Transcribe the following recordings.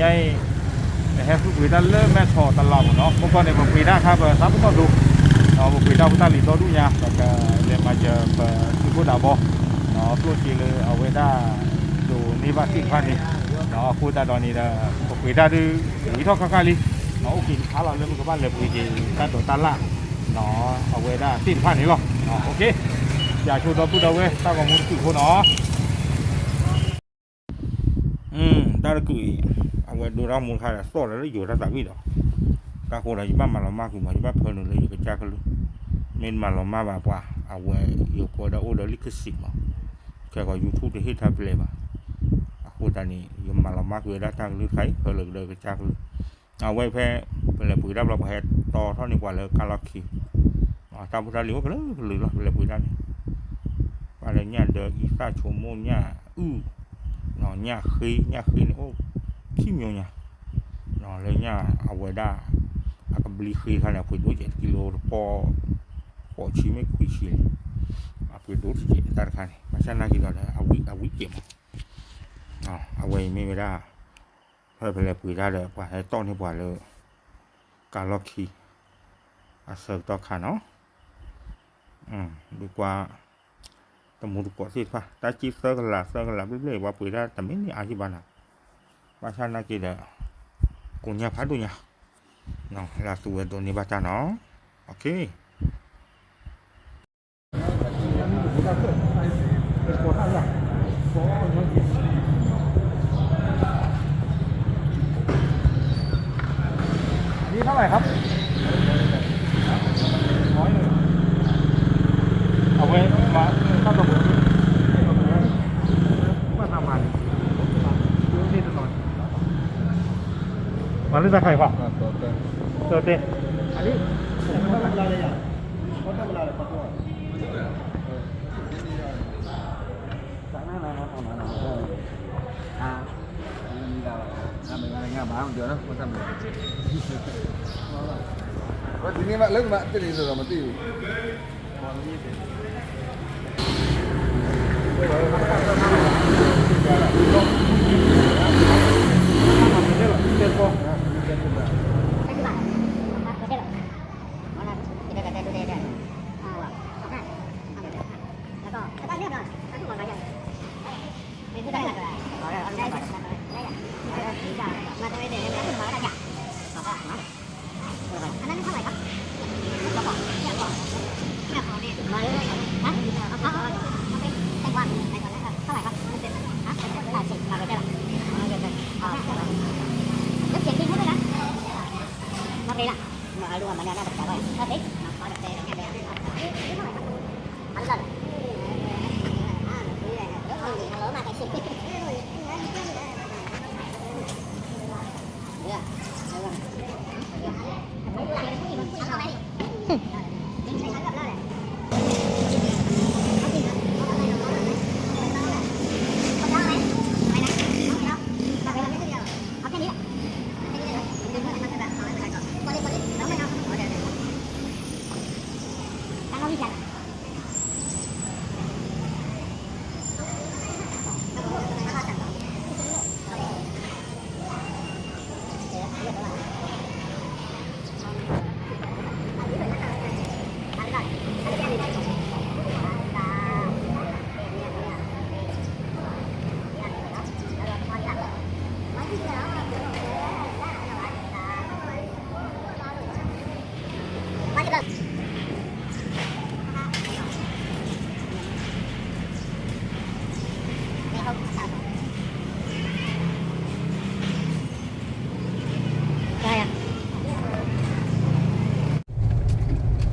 အံၤ ပဟဲဃုပှ့ၤတၢ်လၢမဲၢ်ဆီးတလးမ့ၢ်နီၤ, မ့ၢ်ကီၢ်န့ၣ် ပပှ့ၤတၢ်ခါပသးပနီၣ်ဒိ, ဒီးပပှ့ၤတၢ်ဖိတၢ်လံၤဒီဒူၣ်ညါ ပကလဲၤမၤစၢၤပသုးခိၣ်ဒးဘီ, ဒီးကျိၣ်စ့လၢအဝဲဒၣ်ဒိးန့ၢ်ဘၣ်သ့ၣ်တဖၣ်န့ၣ်, ဒီးအဃိသတးဒီးန့ၣ်ဒီး ပပှ့ၤတၢ်ဒုး ဝံၤထီၣ်ခါခါလံ, ဒီးအိၣ်က့ၤတခါလီၤလၢပကဘၣ်လဲၤပှ့ၤက့ၤတၢ်ဒိးတၢ်လၣ်, ဒီးအဝဲဒၣ်သ့ၣ်တဖၣ်န့ၣ်လီၤ. ယဆိဒီပုၢ်ဒီဝဲၢ်တၢ်ဂီၤမူတစူးဖိနီၤ. တၢ်တကုးအံၤ အဝဲဒိတၢ်ဂီၤမူတခါဒီး သီၣ်လီၤလၢယိၤတၢ်သးဝံၣ်ဒီး, တၢ်ဃိဒီးယဘၣ်မၤလီၤမၢ်ကွံာ်မး, ယဘၣ်ဖၢနုာ်လၢယကစၢ်ကလုၢ်, မ့ၢ်တမၤလီၤမၢ်ဘၣ်ပှၤ, အဝဲယကိးဝဲဒၣ်အိၣ်ဒီးလံာ်ကစံးမး, ခဲကီး YouTube တဟ့ၣ်တၢ်ပျဲဘၣ်, အဃိသတးန့ၣ် ယမၤလီၤမၢ်ကွံာ်ဝဲဒၣ်တၢ်ကလုၢ်တခါအံၤ ဖၢလၢကဒၢကစၢ်ကလုၢ်, အဝဲဖဲ ပလဲၤပှ့ၤတၢ်ဘျီ ပှၤဟဲတီထီၣ်န့ၢ်ပှၤလၢကါလီၢ်ခံ တၢ်ဖိတၢ်လံၤအိၣ်ကလုာ်ကလုာ်လီၤ ပလဲၤပှ့ၤတၢ်န့ၣ်, ပှၤလၢညၣ်ဒၢအံသၣ်ဆိကမိၣ်ညၣ်အုၣ်, ညၣ်ဃ့, ညၣ်ဃ့န့ၣ်အိၣ် ခံမျိုးညါ, လၢညၣ်အဝဲဒၣ် အကဘျံးဃ့ခါန့ၣ် အပှ့ၤဒိၣ်ကဲး တကံလိတပီၢ်, ဃိးဆံမ့ၢ်ခွံဆံန့ၣ်, အပှ့ၤဒိၣ်တကဲးတၢ်တခါန့ၣ် ဘၣ်ဆၣ်နာ်က့ၤဒီး အဝံၣ်ကဲးမး, အဝဲအံၤမ့ၢ်ဝဲဒၣ် ဖဲပလဲၤပှ့ၤတၢ်ဒီး ပှၤဟဲတီၣ်န့ၢ်ပှၤလၢ ကါလီၢ်ခံ အဆၢကတီၢ်ခါနီၤ, ဒုးကွၢ် တမူတကိးသ့ၣ်တဖၣ် တၢ်စ့သၢကလး သၢကလးဘျဲၣ်ဘျဲၣ် ပှၤပှ့ၤတၢ်တမ့ၢ်န့ၢ်အါကံဘၣ်နၤ, ဘၣ်ဆၣ်နာ်က့ၤဒီး ကိညၢ်ဖးဒိၣ်ညါ, လၢသူဝဲဒိးန့ၢ်ဘၣ်တၢ်နီၤ, อันนี้เท่าไหร่ครับ ร้อยหนึ่ง เอาไว้มา ถ้าสมมติ มาทำมัน ซื้อที่ถนน มาเล่นตะไคร่ปะ เออเต้ อันนี้ ผมไม่ต้องเวลาเลยอ่ะ เขาต้องเวลาเลยครับ ဒီနေ့မှလၢကမၤတ့ၢ်လံဒီးမတ့ၢ်ဘူး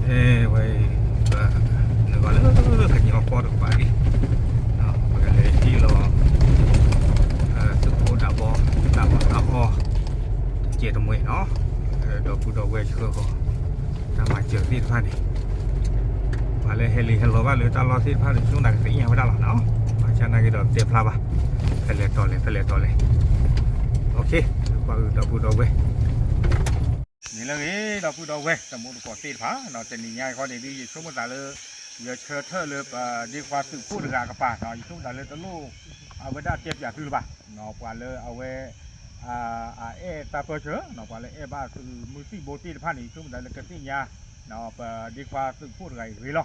အဲဝဲ နဂီၢ်လၢကညီကီၢ်တကပၤလံ ပကလဲၤဟံၣ်လီၤ သုးခိၣ်ဒးဘီ တၢ်အီၣ်တၢ်အီ တကဲတမှဲၤနီၤ ဒီပုၢ်ဒီဝဲၢ်ဆှၢဃီၤ တၢ်မၤစၢၤသ့ၣ်တဖၣ်န့ၣ် ပှၤလၢဟဲလံၤဟဲလီၤဘၣ်လၢတၢ်လီၢ်သ့ၣ်တဖၣ်န့ၣ် ဆိၣ်နၤကသ့ၣ်ညါဝဲဒၣ်လီၤနီၤ ဘၣ်ဆၣ်နာ်က့ၤဒီးတဲဖျါဘၣ် ဖဲလဲၣ်တီၤလဲၣ် ဖဲလဲၣ်တီၤလဲၣ် ပှၤအုးဒီပုၢ်ဒီဝဲၢ် န့ၣ်လၢဂ့ၤ ဒီပုၢ်ဒီဝဲၢ် တမူတကိးသ့ၣ်တဖၣ် တနံၤညါအံၤဃီန့ၣ်ဒ် ယဆိကမိၣ်သးလၢ ယဆၢထၢၣ်လၢပဒ့ခွါသုးခိၣ်တဂၤအကပၤ ယဆိကမိၣ်သးလၢတလိၣ် အဝဲဒၣ်တဲပၠးသုလၢၤဘၣ် ပှၤလၢအဝဲ အအဲၣ်တၢ်ပၢၢ်ဆၢ ပှၤလၢအဲၣ်ဘၣ်သုးမုၢ်သံၣ်ဘိသ့ၣ်တဖၣ်န့ၣ် ဆိကမိၣ်သးလၢကသ့ၣ်ညါ ပဒ့ခွါသုးခိၣ်တဂၤအံၤဂ့ၤလီၤ.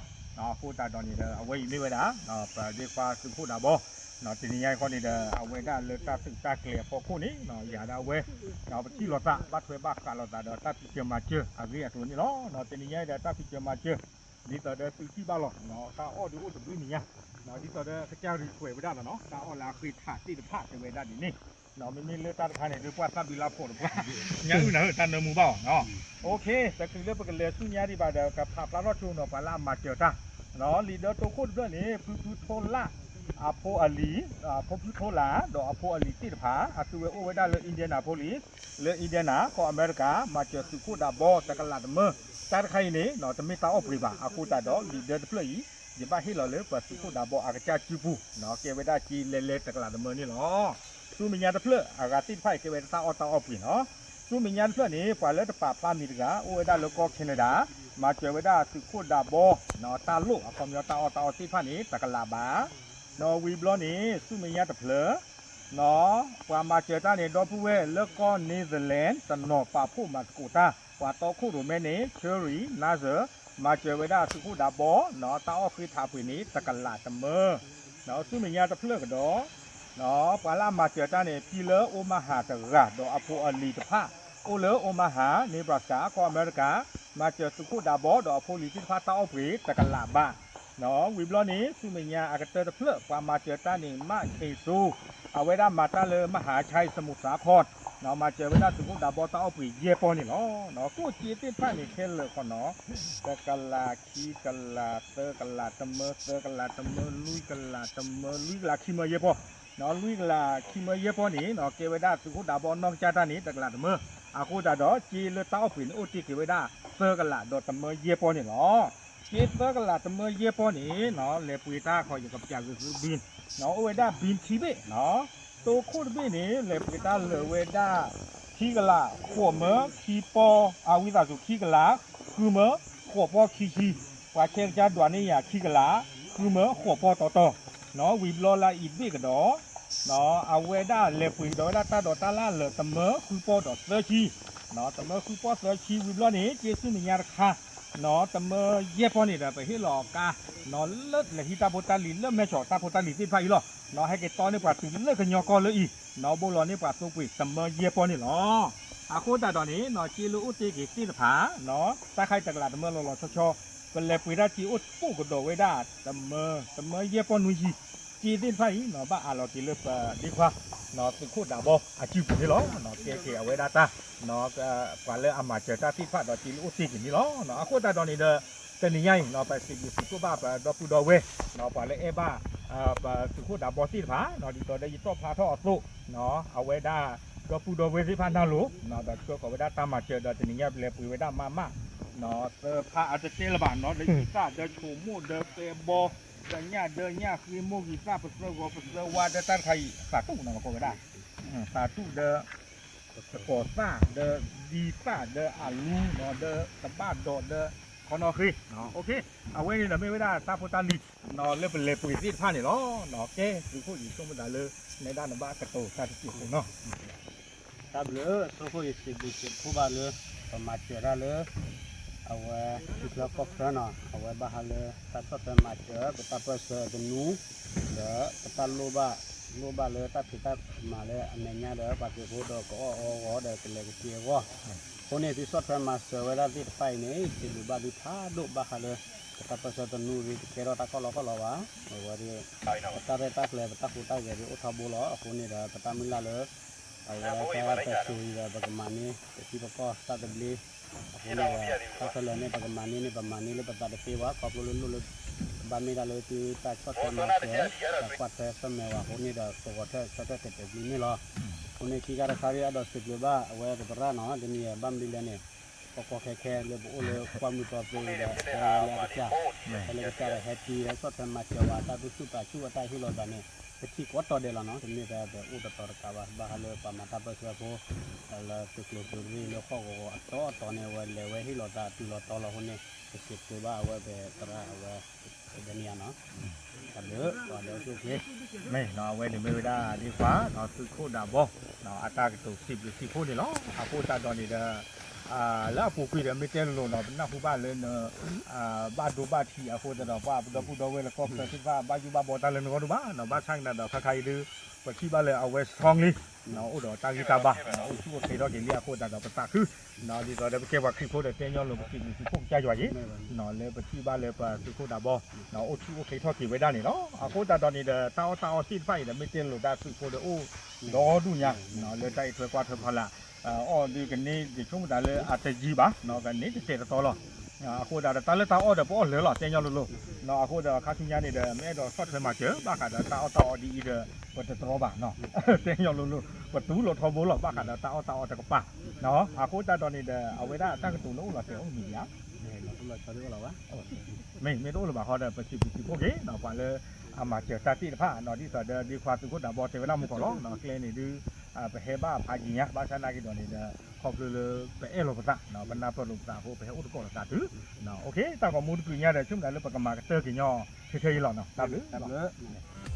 အဃိသတးဒီးန့ၣ်ဒီး အဝဲအံၤမ့ၢ်ဝဲဒၣ် ပဒ့ခွါသုးခိၣ်ဒးဘီ တနံၤညါအံၤဃီန့ၣ်ဒီး အဝဲဒၣ်လၢတၢ်သုးတၢ်ကျဲၤအဖီခိၣ်န့ၣ် ယၤဒၣ်ဝဲ ပထံၣ်လိာ်သး ဘၣ်ထွဲဘၣ်ဃးလိာ်သးဒီး တၢ်ဖံးစၢၤမၤစၢၤအဂ့ၢ်အကျိၤန့ၣ်လီၤ. တနံၤညါအံၤဒီး တၢ်ဖံးစၢၤမၤစၢၤ ဒ်သိးဒီးသုထံၣ်ဘၣ်လီၤ တၢ်အီၣ်ဒုးအိၣ်တဘျုးနံၤညါ ဒ်သိးဒီးကစၢ်ရံၣ်ထွဲးဝဲဒၣ်လီၤနီၤ တၢ်အီၣ်လၢအဃ့ထးသ့ၣ်တဖၣ်တဲဝဲဒၣ်ဒ်န့ၣ် မ့မ့ၢ်လၢတၢ်တခါန့ၣ် ဒုးပှၢ်သၣ်ဘံလါဖိးတပှၢ် ညၣ်အုၣ်နၤဧၢ တၢ်နၢမူဘၣ်အီၤနီၤ. တချုးလၢပကလဲၤဆူညါဒံးဘၣ်ဒီး ကဖးဖျါထီၣ်ဆိနီၤ ပှၤလၢအမၤစၢၤတၢ် လံာ်ဒၢတိခိၣ်တဖျၢၣ်န့ၣ် ဖုဖုထိလၣ် အဖိအလံၤ ဖိဖုထိလၣ် ဒီးအဖိအလံၤသ့ၣ်တဖၣ် အသုဝဲအိၣ်ဝဲဒၣ်လၢ Indianapolis လၢ Indiana ကီၢ်အမဲရကၤ မၤစၢၤသုးခိၣ်ဒးဘီ တကလးတမၢ တၢ်တခါအံၤန့ၣ် တမ့ၢ်တၢ်အီၣ်ပှ့ၤဘၣ် အဃိသတးဒီး လံာ်ဒၢတဖျၢၣ်အံၤ ယဘၣ်ဟ့ၣ်လီၤလၢပသုးခိၣ်ဒးဘီအကစၢ်စုပူၤ ကဲဝဲဒၣ်က့လဲလဲတကလးတမၢန့ၣ်လီၤ. ဆူမဲာ်ညါတဖျၢၣ် အဂၤသ့ၣ်တဖၣ်အံၤကဲဝဲဒၣ်တၢ်အီၣ်တၢ်အီပှ့ၤနီၤ. ဆူမဲာ်ညါတဖျၢၣ်န့ၣ် ပှၤလၢတပာ်ဖျါမံၤတဂၤ အိၣ်ဝဲဒၣ်လၢကီၢ် Canada မၤစၢၤဝဲဒၣ်သုးခိၣ်ဒးဘီ တၢ်လိၣ် အခီပညီတၢ်အီၣ်တၢ်အီသ့ၣ်တဖၣ်န့ၣ် တကလးဘး ဝံၤဘျီန့ၣ် ဆူမဲာ်ညါတဖျၢၣ် ပှၤမၤစၢၤတၢ်န့ၣ် ဒီပုၢ်ဝဲၢ်လၢကီၢ် Netherlands တနီၤပာ်ဖှိၣ်မၤသကိးတၢ် ပှၤတီခိၣ်ရိၣ်မဲန့ၣ် Cherry Nazar မၤစၢၤဝဲဒၣ်သုးခိၣ်ဒးဘီ တၢ်အီၣ်ဃ့ထးပှ့ၤန့ၣ် တကလးတမၢ ဆူမဲာ်ညါတဖျၢၣ်ကဒီး ပှၤလၢအမၤစၢၤတၢ်န့ၣ် ဖံလၢ Omaha တဂၤ ဒီးအဖိအလံၤတဖၣ် အိၣ်လၢ Omaha Nebraska ကီၢ်အမဲရကၤ မၤစၢၤသုးခိၣ်ဒးဘီ ဒီးအဖိအလံၤသ့ၣ်တဖၣ်တၢ်အီၣ်ပှ့ၤ တကလးဘး ဝံၤဘျီန့ၣ် ဆူမဲာ်ညါအကတၢၢ်တဖျၢၣ် ပှၤမၤစၢၤတၢ်န့ၣ် မၣ်ခ့စိ အဝဲဒၣ်မၤတၢ်လၢ မဟါခၢၣ် စမူးစၤခီၣ် မၤစၢၤဝဲဒၣ်သုးခိၣ်ဒးဘီတၢ်အီၣ်ပှ့ၤယဲၢ်ပီၢ်န့ၣ်လီၤ. ကျိၣ်စ့သ့ၣ်တဖၣ်န့ၣ် ခဲလၢာ်ဃီနီၤ တကလး ခံကလး သၢကလးတမၢ သၢကလးတမၢ လွံၢ်ကလးတမၢ လွံၢ်ကလးခံမၢယဲၢ်ပီၢ် လွံၢ်ကလးခံမၢယဲၢ်ပီၢ်န့ၣ် ကဲဝဲဒၣ်သုးခိၣ်ဒးဘီနီၢ်ကစၢ်တၢ်န့ၣ် တကလးတမၢ အဃိသတးဒီး စ့လၢတၢ်အီၣ်ပှ့ၤန့ၣ် အိၣ်တ့ၢ်က့ၤဝဲဒၣ် သၢကလးဒီးတမၢယဲၢ်ပီၢ်န့ၣ်လီၤ. စ့သၢကလးတမၢယဲၢ်ပီၢ်န့ၣ် လဲၤပှ့ၤတၢ်ဃီ ယကပျးဂ့ၤသုတဘ့ၣ် အိၣ်ဝဲဒၣ်ဘံခံဘ့ၣ် တိခိၣ်တဘ့ၣ်န့ၣ် လဲၤပှ့ၤတၢ်လၢာ်ဝဲဒၣ် ခံကလး ဃိးမၢ ခံပီၢ် အဝံသးစူၤ ခံကလး ဃုမၢ ဃိးပီၢ်ခံဆံ ပှၤဆဲးကစၢ်ဒွးန့ၢ်ယၤခံကလး ဃုမၢ ဃိးပီၢ်တီတီ ဝံၤဘျီလၢအံၤတဘ့ၣ်ကဒီး အဝဲဒၣ်လဲၤပှ့ၤကဒီးဝဲဒၣ်တၢ်ဒိးတၢ်လၣ်လၢာ် တမၢဃုပီၢ်ဒီးသၢဆံ တမၢဃုပီၢ်သၢဆံ ဝံၤဘျီန့ၣ် စ့ဆူမဲာ်ညါတခါ တမၢယဲၢ်ပီၢ်န့ၣ်ဒီး ပဟ့ၣ်လီၤကါ လၢလဲၤဟံးတၢ်ဖိတၢ်လံၤ လၢမဲၢ်ဆီးတၢ်ဖိတၢ်လံၤသ့ၣ်တဖၣ်အံၤလီၤ. ဟဲက့ၤတီန့ၢ်ပှၤတုၤလၢကညီကီၢ်လၢအံၤ ဘိလီၤန့ၢ်ပှၤသိပှ့ၤ တမၢယဲၢ်ပီၢ်န့ၣ်လီၤ. အဃိသတးဒီးန့ၣ် စ့လၢအိၣ်တ့ၢ်က့ၤသ့ၣ်တဖၣ် တၢ်ခါအံၤတကလးတမၢလီၤလီၤဆီဆီ ပလဲၤပှ့ၤတၢ်စ့အိၣ်တပိၢ်ကဒီးဝဲဒၣ် တမၢ တမၢယဲၢ်ပီၢ်နွံဆံ စ့သ့ၣ်တဖၣ်အံၤ ဘၣ်အးလီၤက့ၤလၢပဒ့ခွါ သုးခိၣ်ဒးဘီအစုပူၤန့ၣ်လီၤ. ကဲက့ၤအဝဲဒၣ်တၢ် ပှၤလၢအမၤစၢၤတၢ်သ့ၣ်တဖၣ်ဒီးစ့လၢအိၣ်တ့ၢ်က့ၤန့ၣ်လီၤ. အဃိသတးဒီးန့ၣ်ဒီး တနံၤညါအံၤ ပစံးဘျုးစံးဖှိၣ်ဘၣ်ပဒီပုၢ်ဒီဝဲၢ် ပှၤလၢအဲၣ်ဘၣ် ပသုးခိၣ်ဒးဘီသ့ၣ်တဖၣ် ဒ်သိးဒီးယတီၣ်ဖျါထီၣ်အသိး အဝဲဒၣ် ဒီပုၢ်ဒီဝဲၢ်သ့ၣ်တဖၣ်နၢ်လိၤ ဒီးဆှၢဃီၤဝဲဒၣ်တၢ်မၤစၢၤဒီးတနံၤညါပလဲၤပှ့ၤဝဲဒၣ်မးမး သၢဖးအတတဲလၢၤဘၣ်နီၤ ဒီးဂံၢ်သၣ်ဒီးဆိမိၣ်ဒီးပဲဘီ ဒီးညၣ်ဒီးညၣ်ဃ့မိၢ်ဂံၢ်သၣ်ပသၢဂီၤပသၢဝါဒီးတၢ်တခါအံၤ သးတူၣ်နီၤ ကိးဝဲဒၣ် သးတူၣ်ဒီး သကိးသၣ်ဒီး ဒံသၣ်ဒီးအလူနီၤ ဒီးတဘၣ်ဒီးဒီး ခီနီၣ်ဃ့ အဝဲန့ၣ်ဒီးမ့ၢ်ဝဲဒၣ်တၢ်ဖိတၢ်လံၤ လၢပလဲၤပှ့ၤသ့ၣ်တဖၣ်န့ၣ်လီၤ. ကဲ သုးခိၣ်ယဆိကမိၣ်သးလၢ နဲဒၣ်နဘၣ်ကတိၤတၢ်တစဲးဖိနီၤ တၢ်ဘျုး သုးခိၣ်ယစံးဘျုးစံးဖှိၣ်ဘၣ်လၢ ပမၤစၢၤတၢ်လၢ အဝဲထံချၢကီၢ်ချၢနီၤ အဝဲဘၣ်ဟးလၢ တၢ်ဆီၣ်ထွဲမၤစၢၤ ပတၢ်ပၢၢ်ဆၢတနူ ဒီးပတၢ်လိၣ်ဘၣ် လိၣ်ဘၣ်လၢတၢ်ဖံးတၢ်မၤလၢအမဲာ်ညါဒီး ပှၤသုးဖိဒီးကအီၣ်အီအဂီၢ်ဒီးကလဲၤကက့ၤအဂီၢ် အဃိန့ၣ် သုဆီၣ်ထွဲမၤစၢၤဝဲဒၣ်သ့ၣ်တဖၣ်အံၤန့ၣ် စံးဘျုးဘၣ်သုဖးဒိၣ်ဘၣ်ဃးလၢ ပတၢ်ပၢၢ်ဆၢတနူ ကကဲထီၣ်တၢ်ကီၢ်လီၤကီၢ်လီၤဘၣ် အဝဲဒၣ် ပတၢ်ရဲၣ်တၢ်ကျဲၤ ပတၢ်ဟူးတၢ်ဂဲၤဒ်အိၣ်ထီဘိလီၤ. အဃိန့ၣ်ဒီး ပတၢ်မုၢ်လၢ်လၢ အဝဲတၢ်ပၢၢ်ဆၢအံၤဒီး ပကမၤန့ၢ် ပထံပကီၢ်တၢ်သဘျ့ အဃိန့ၣ်ဒီး တၢ်ခဲလၢာ်န့ၣ် ပကမၤန့ၢ်န့ၣ် ပမၤန့ၢ်လၢပသးတသ့ဘၣ် ခီဖျိလၢလိၣ်လၢ ကဘၣ်မ့ၢ်ဒၣ်လၢသုတၢ်ဆီၣ်ထွဲမၤစၢၤ ဒီးကွၢ်ထွဲဆၢၣ်မဲာ်ဝဲအဃိန့ၣ်ဒီး ကဂီၤထၢၣ်ဆၢထၢၣ်တဲာ်တဲာ်ဘျုးန့ၣ်လီၤ. အဃိန့ၣ် ခံခါတခါဒ်အဒီးစံးဘျုးဘၣ် အဝဲသရၣ်နီၤ တနံၤအံၤဘၣ်မနုၤလဲၣ်န့ၣ် ကီကီခဲခဲလၢပအိၣ်လၢကွၢ်မုၢ်တီသ့ဒီး ဟဲလၢအကစၢ် ဟဲလၢကစၢ်ဒီးဟဲထံၣ်ဟဲဆီၣ်ထွဲမၤစၢၤဝဲ တၢ်ဒိၣ်ဆူၣ်ပာ်ဆူၣ်အတၢ်ဟ့ၣ်လီၤသးန့ၣ် ပထံၣ်ကိးတီၤဒဲးလီၤနီၤ တမ့ၢ်ထဲပအိၣ်တတီၤတကးဘၣ် ဘၣ်ဃးလၢပှၤမၤတၢ်ပၢၢ်ဆၢဖိ လၢသုးကျိၤသုးရ့ၣ်လၢဟီၣ်ကဝီၤအတီအတီၤန့ၣ် အဝဲလဲၤဝဲဟ့ၣ်လီၤသးတုၤလီၤတီလီၤအဃိန့ၣ် ပစံးဘျုးဘၣ်အဝဲပသရၣ်အဝဲ တနံၤအံၤနီၤ, တၢ်ဘျုး, မ့ၢ်နီၤ အဝဲန့ၣ်မ့ၢ်ဝဲဒၣ်ဒ့ခွါ သုးခိၣ်ဒးဘီ အတၢ်ကတိၤစံးဘျုးစံးဖှိၣ်န့ၣ်လီၤ. အဃိသတးဒီးန့ၣ်ဒီး လၢအပူၤကွံာ်ဒီး မ့ၢ်တဲလိၤလိၤနီၤ ပနၢ်ဟူဘၣ်လၢန ဘၣ်ဒိဘၣ်ထံး အဃိသတးဒီး ပှၤပဒီပုၢ်ဒီဝဲၢ်လၢကီၢ်ချၢသ့ၣ်တဖၣ် ဘၣ်ယိၣ်ဘၣ်ဘီတၢ်လၢနဂီၢ်ဒိၣ်ဘၣ်နီၤ. ဘၣ်ဆၣ်က့ၤနၤဒီး ခါခါအံၤဒုး ပထံၣ်ဘၣ်လၢအဝဲ strongly အိၣ်ဒီးတၢ်ဂံၢ်တၢ်ဘါ အိၣ်ဆူၣ်အိၣ်ချ့ထီၣ်က့ၤလံ. အဃိသတးဒီး ပသးခု ဒ်သိးဒီးပကဲပှၤခရံာ်ဖိဒီး တဲညီလိၤ ပစံးဘျုးစံးဖှိၣ်ကစၢ်ယွၤအံၤ လၢပထံၣ်ဘၣ်လၢပသုးခိၣ်ဒးဘီ အိၣ်ဆူၣ်အိၣ်ချ့ထီၣ်က့ၤဝဲဒၣ်န့ၣ်လီၤ. အဃိသတးဒီးန့ၣ်ဒီး တၢ်အီၣ်တၢ်အီသ့ၣ်တဖၣ်အံၤဒီး မ့ၢ်တဲလိၤတၢ်သုးဖိဒီးအိၣ်ဒီဒူၣ်ညါ လၢတၢ်အံးထွဲကွၢ်ထွဲဖီလာ် အီၣ်ဒုးကန့ၢ်က့ၤဆိကမိၣ်သးလၢအတယံာ်ဘၣ် ကန့ၢ်တစဲးတတီလီၤ. အဃိသတးဒီး တၢ်လၢတၢ်အီၣ်ဒီးပအီၣ်လၢာ်လီၤ တဲညီလိၤလိၤ. အဃိဒီးခါဆူညါန့ၣ်ဒီး မ့ၢ်အဲၣ်ဒိးဆီၣ်ထွဲမၤစၢၤ ဘၣ်ဃးဒီးတၢ်အီၣ်တၢ်အီဒ်အံၤဒီး ပတတြီဘၣ်နီၤ တဲညီလိၤလိၤ ပတူၢ်လိာ်ထီဘိလီၤ ဘၣ်ဃးဒီးတၢ်အီၣ်တၢ်အီတကပၤ. အဃိသတးဒီးန့ၣ်ဒီး အဝဲဒၣ်တၢ်ကတိၤလၢအိၣ်လီၤတဲာ်အိၣ်မံၤဒံးဧါ မ့ၢ်မ့ၢ်တအိၣ်လၢၤဘၣ်ဃီဒီး ပစံးဘျုးစံးဖှိၣ်က့ၤ ပှၤလၢအမၤစၢၤတၢ်သ့ၣ်တဖၣ်နီၤ ဒ်သိးဒီးဒ့ခွါသုးခိၣ်ဒးဘီတဲဝဲဒၣ်မုၢ်ကီးလီၤ. ကျဲန့ၣ်ဒုး ပဟဲဘၣ်ဖးယံၤညါ ဘၣ်ဆၣ်နာ်က့ၤဒီးန့ၣ်ဒီး ခီဖျိလၢပအဲၣ်လိာ်ပသး ပနၢ်ပၢၢ်လိာ်ပသးအဃိ ပဟဲအိၣ်သကိးလိာ်သးတုၤ တၢ်ဂီၤမူတကုးညါဒီး ဆိကမိၣ်သးလၢပကမၤကတၢၢ်က့ၤညီထဲထဲအံၤလီၤနီၤ တၢ်ဘျုး